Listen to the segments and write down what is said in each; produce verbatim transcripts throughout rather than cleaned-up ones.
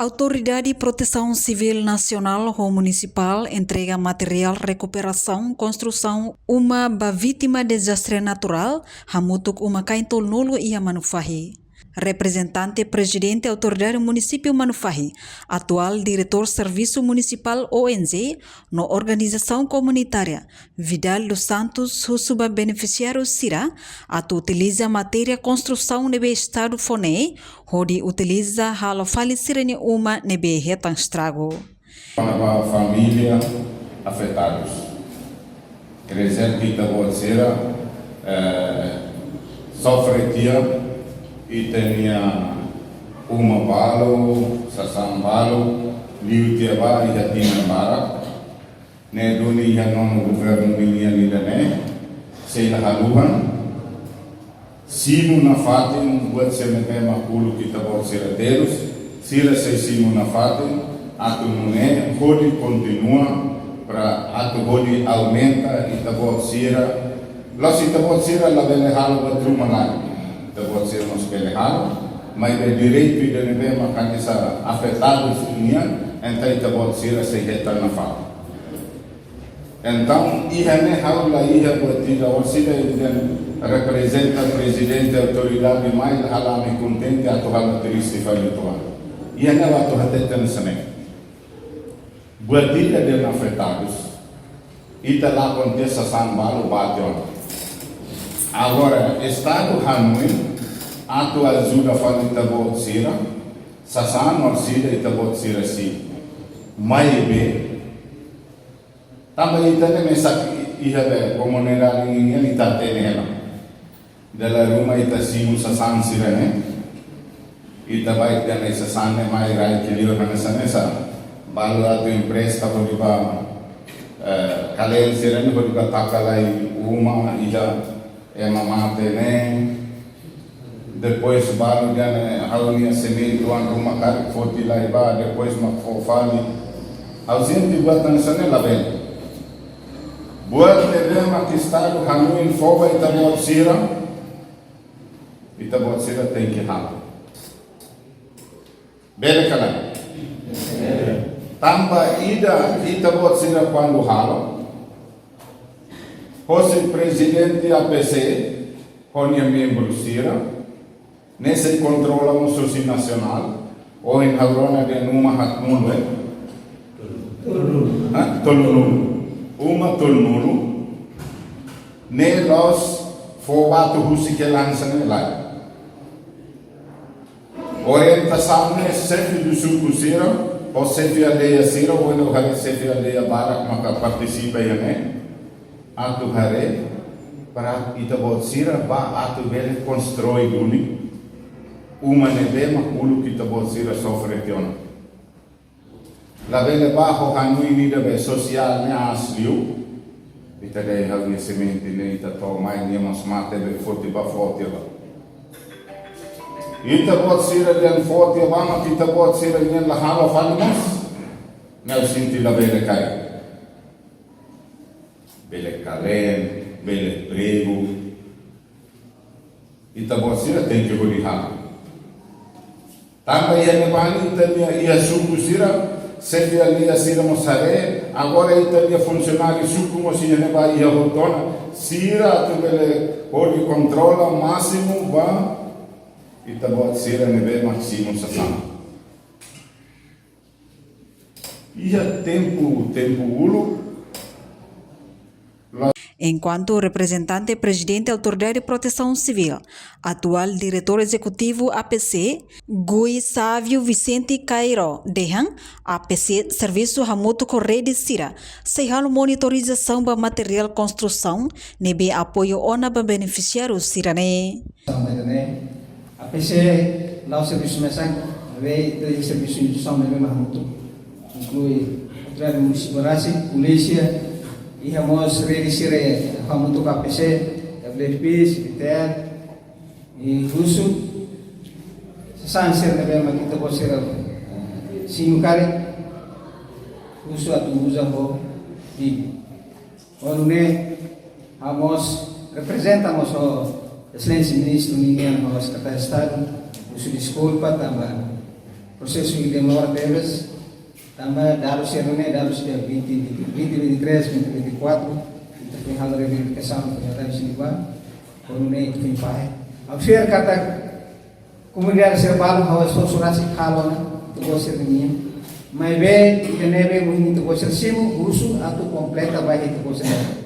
Autoridade Protesaun Sivíl Nasionál ho Munisipál entrega materiál rekuperasaun konstrusaun uma ba vítima dezastre naturál, hamutuk uma-kain tolunulu iha Manufahi. Reprezentante Prezidente Autoridade Munisípiu Manufahi, atuál Diretór Servisu Munisipál O N G, no organizasaun komunitária, Vidal dos Santos, husu ba benefisiáriu sira atu utiliza matéria konstrusaun ne'ebé Estadu fó ne'e, hodi utiliza halo fali sira-nia uma ne'ebé hetan estragu. Para família afetadus. Rezerve ita-boot sira, eh, sofre tiha, ita-nia uma balu, sasán balu, liu tiha ba iha tinan barak. Ne'e duni iha nonu governu ninian ida-ne'e, sei la haluhan. Simu nafatin buat sira ne'ebé mak uluk ita-boot sira terus, sira sei simu nafatin, atu nune'e hodi kontinua, para atu hodi aumenta ita-boot sira. La'ós ita-boot sira labele halo buat ruma lain. Ita-boot sira mós bele halo, maibé direitu ida ne'ebé mak hanesan afetadus nian, entaun ita-boot sira sei hetan nafatin. Entaun, iha ne'e ha'u la iha buat ida, orsida ida reprezenta prezidente autoridade mai la halo ami kontente atu halo triste fali uitoan. Iha ne'e atu hateten hanesan ne'e. Buat ida dehan afetadus, ita la akontese sasán balu ba tiha ona. Agora, Estadu hanoin atu ajuda fali ita-boot sira, sasán orsida ita-boot sira simu. Maibé, tanba ita ne'e mesak iha be komunidade nian ita hatene hela. Dala ruma ita simu sasán sira-ne'e. Ita bá iha ne'e sasán ne'e mai rai kleur hanesan ne'e sá. Balu atu empresta hodi bá, eh, kalen sira-ne'e hodi bá taka lai uma ida ema mate ne'e. Depois balu dehan ha'u-nia semente oan ruma karik foti lai bá, depois mak fó fali. Ha'u sente buat hanesan ne'e labele. Buat ne'ebé mak Estadu hanoin fó ba ita-boot sira, ita-boot sira tenke halo. Bele ka lae? Tanba ida ita-boot sira kuandu halo, hosi prezidente A P C, ho nia membru sira, ne'e sei kontrola mós hosi nasionál, ohin ha'u rona dehan uma haatnulu, eh? Tolunulu. Ha? Tolunulu. Uma tolunulu. Ne'e la'ós fó ba atu husik hela hanesan ne'e lae. Orientasaun ne'e xefe do suku sira, ou xefe aldeia sira, ou ita haree xefe aldeia barak maka partisipa iha ne'e. Atu haree, para ita-boot sira bá atu bele konstrui duni uma ne'ebé mak uluk ita-boot sira sofre tiha ona. Labele bá ho hanoin ida be sosiál ne'e aas liu. Ita dehan ha'u-nia semente ne'e ita to'o mai nia mós mate be foti bá foti bá. Ita-boot sira dehan foti bá mak ita-boot sira nian la halo fali mós. Ne'e ha'u sente labele karik. Bele kalen, bele pregu. Ita-boot sira tenke hodi halo. Tanba iha ne'ebá ne'e ita-nia iha suku sira, xefe aldeia sira mós haree, agora ita-nia funsionáriu suku mós iha ne'ebá iha hotu ona, sira atu bele hodi kontrola másimu ba ita-boot sira ne'ebé mak simu sasán. Iha tempu, tempu uluk. Enkuantu reprezentante Prezidente Autoridade Protesaun Sivíl, atuál Diretór Ezekutivu A P C, Gui Sávio Vicente Cairo, dehan, A P C servisu hamutuk ho rede sira, sei halo monitorizasaun ba materiál konstrusaun, ne'ebé apoiu ona ba benefisiáriu sira-ne'e. Sampai ne'e, A P C la'ós servisu mesak, maibé ita iha servisu instituisaun ne'ebé mak hamutuk. Inklui Autoridade Munisipál rasik, polísia, iha mós rede sira hamutuk A P C, W F P, C P T L, i husu, sasán sira ne'ebé mak ita-boot sira, eh, simu karik, husu atu uza ho di'ak. Ho nune'e, ha'u mós reprezenta mós ho Exelénsia Ministru ninian ho Sekretáriu Estadu, husu deskulpa tanba Prosesu ida demora tebes, tanba dadus sira ne'e dadus dia vinte, vinte, vinte vinte e três, vinte vinte e quatro, ita foin halo reivindikasaun, foin halo iha ne'ebá, foin ne'e ita foin fahe. Ha'u fiar katak komunidade sira balu ha'u esforsu rasik halo ona, ita-boot sira-nian. Maibé, ita ne'ebé ohin ita-boot sira simu, husu atu kompleta ba ita-boot sira.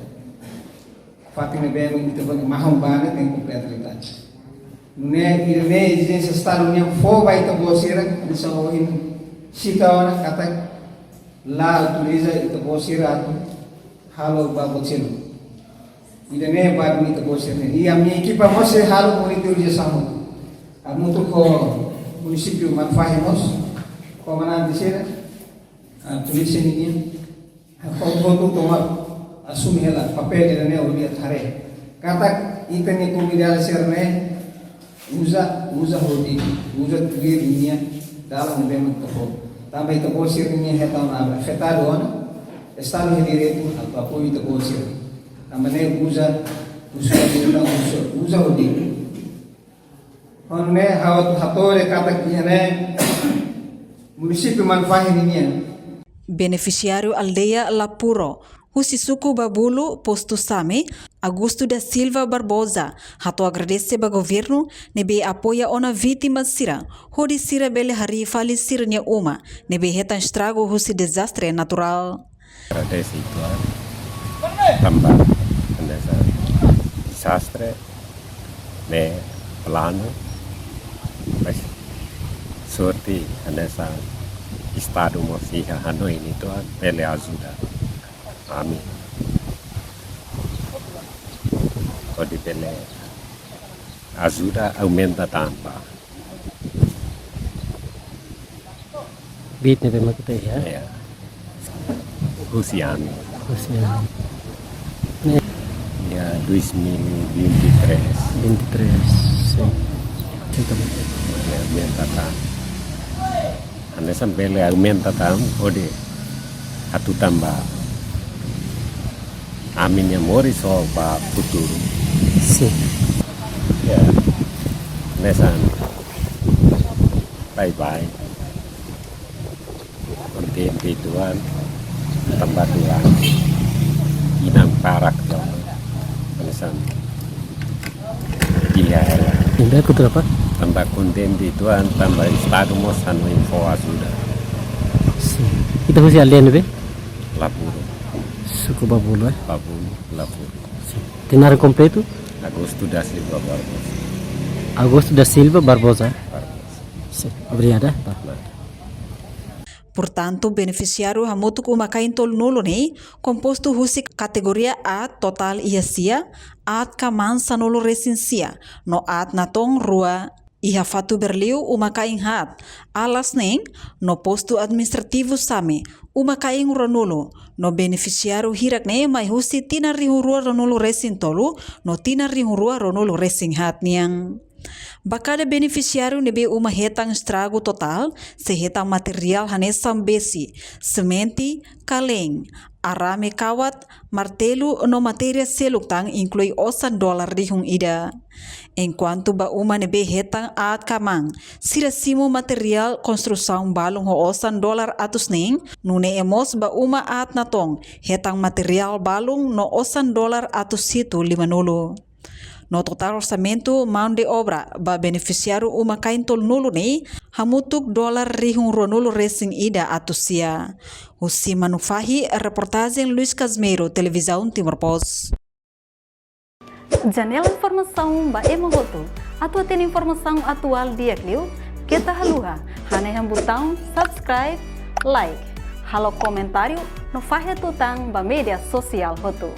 Fatin ne'ebé ita-boot mahon ba ne'e tenke kompleta liután. Ne'e, ida-ne'e ezijénsia Estadu nian fó ba ita-boot sira, hanesan ohin sita ona katak la autoriza ita-boot sira atu halo ba boot seluk. Ida-ne'e ba ita-boot sira-nian. I ami ekipa mós sei halo monitorizasaun hamutuk ho munisípiu Manufahi mós, komandante sira, ah, polísia ninian. Hotu-hotu toma asume hela papél ida-ne'e hodi atu haree katak ita-nia komunidade sira-ne'e uza, uza hodi, uza tuir ninia dalan ne'ebé mak ita fó. Tanba ita-boot sira-nia hetan ona afetadu ona, Estadu iha direitu atu apoiu ita-boot sira. Tanba ne'e uza, uza, uza, uza, uza hodi. Ho ne'e ha'u atu hato'o de'it katak iha ne'e munisípiu Manufahi ninian. Benefisiáriu aldeia Lapuro, husi suku Babulu, postu Same, Augusto da Silva Barbosa, hato'o agradese ba governu ne'ebé apoia ona vítima sira, hodi sira bele harii fali sira-nia uma ne'ebé hetan estragu husi dezastre naturál. Agradese ituan tanba hanesan dezastre ne'e planu, mas sorte hanesan Estadu mós iha hanoin ituan bele ajuda ami hodi bele ajuda aumenta tan ba bit ne'ebé mak ita iha. Ya. Husi ami. Husi ami. Ne'e. Ya, dois mil e vinte e três. Vinte e três, sin. Entaun. Ya, aumenta tan. Hanesan bele aumenta tan, hodi atu tanba ami-nia moris ba futuru. Sin. Ya, hanesan. Bye bye. Kontente ituan, tanba tuan inan barak tau hanesan iha. Inda kutu apa? Tanba kontente ituan, tanba Estadu mós hanoin fó ajuda. Sin. Ita husi aldeia ne'ebé? Lapuro. Suku Babulu, eh? Babulu, Lapuro. Sin. Ita-nia naran kompletu? Augusto da Silva Barbosa. Augusto da Silva Barbosa. Barbosa. Sin. Obrigadu, eh? Ba. Nada. Portantu, benefisiáriu hamutuk uma-kain tolunulu ne'e kompostu husi kategoria aat totál iha sia, aat kamang sanulu-resin-sia, no aat natoon rua. Iha Fatuberliu uma-kain haat, Alas neen, no postu administrativu Same, uma-kain ruanulu, no benefisiáriu hirak-ne'e mai husi tinan rihun rua ruanulu-resin-tolu, no tinan rihun rua ruanulu-resin-haat nian. Ba kada benefisiáriu ne'ebé uma hetan estragu totál, sei hetan materiál hanesan besi, simente, kaleen, arame kawat, martelu no matéria seluk tan inklui osan dolar rihun ida. Enkuantu ba uma ne'ebé hetan aat kamang, sira simu materiál konstrusaun balun ho osan dolar atus neen, nune'e mós ba uma aat natoon hetan materiál balun no osan dolar atus hitu limanulu. No totál orsamentu mão de obra ba benefisiáriu uma-kain tolunulu ne'e hamutuk dolar rihun ruanulu-resin-ida atus sia. Husi Manufahi, reportajen Luis Casmeiro, Televizaun Timor Post. Janela informasaun ba ema hotu. Atu hatene informasaun atuál di'ak liu, keta haluha hanehan butaun subscribe, like, halo komentáriu no fahe tutan ba média sosiál hotu.